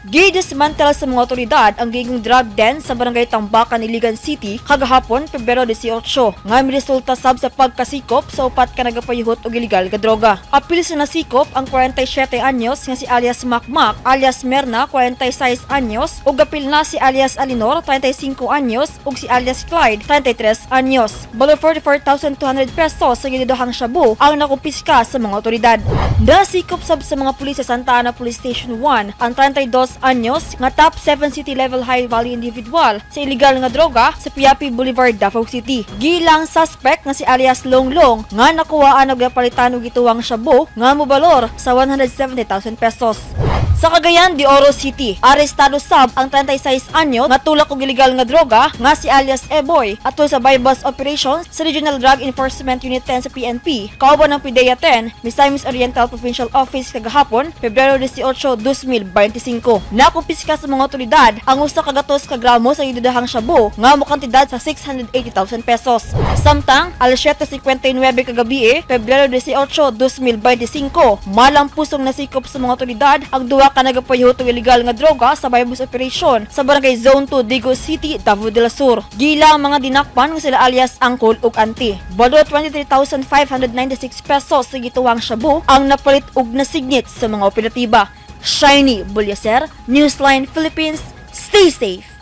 Gi-dismantle sa mga otoridad ang giingong drug den sa Barangay Tambacan, Iligan City kagahapon, Pebrero 18, nga miresulta sab sa pagkasikop sa upat ka nagapayuhot og ilegal nga droga. Apil sa nasikop ang 47 anyos nga si alias Makmak, alias Merna, 46 anyos, ug apil na si alias Alinor, 35 anyos, ug si alias Clyde, 33 anyos. Balor 44,200 pesos sa ginidohang shabu ang nakumpiska sa mga otoridad. Nasikop sab sa mga pulis sa Santa Ana Police Station 1 ang 32 anyos nga top 7 city level high value individual sa illegal nga droga sa Piapi Boulevard, Davao City. Gilang suspect nga si alias Longlong nga nakuhaan og napalitan og gituwang shabu nga mobalor sa 170,000 pesos. Sa Cagayan de Oro City, arestado sab ang 36 anyo nga tulak og illegal nga droga nga si alias Eboy atol sa buy-bust operations sa Regional Drug Enforcement Unit 10 sa PNP. Kauban ng PDEA 10, Misamis Oriental Provincial Office kagahapon, Pebrero 18, 2025. Nakumpiska sa mga otoridad ang usa ka gatos ka gramo sa gidudahang shabu nga mokantidad sa 680,000 pesos. Samtang alas 7:59 kagabi, Pebrero 18, 2025, malampusong nasikop sa mga otoridad ang duha ka nagapayuhot og illegal nga droga sa buy-bust operation sa Barangay Zone 2, Digos City, Davao del Sur. Gila ang mga dinakpan nga sila alias Uncle ug Auntie. Balor 23,596 pesos sa gituwang shabu ang napalit og nasignit sa mga operatiba. Shiny Bulyaser, Newsline Philippines, stay safe.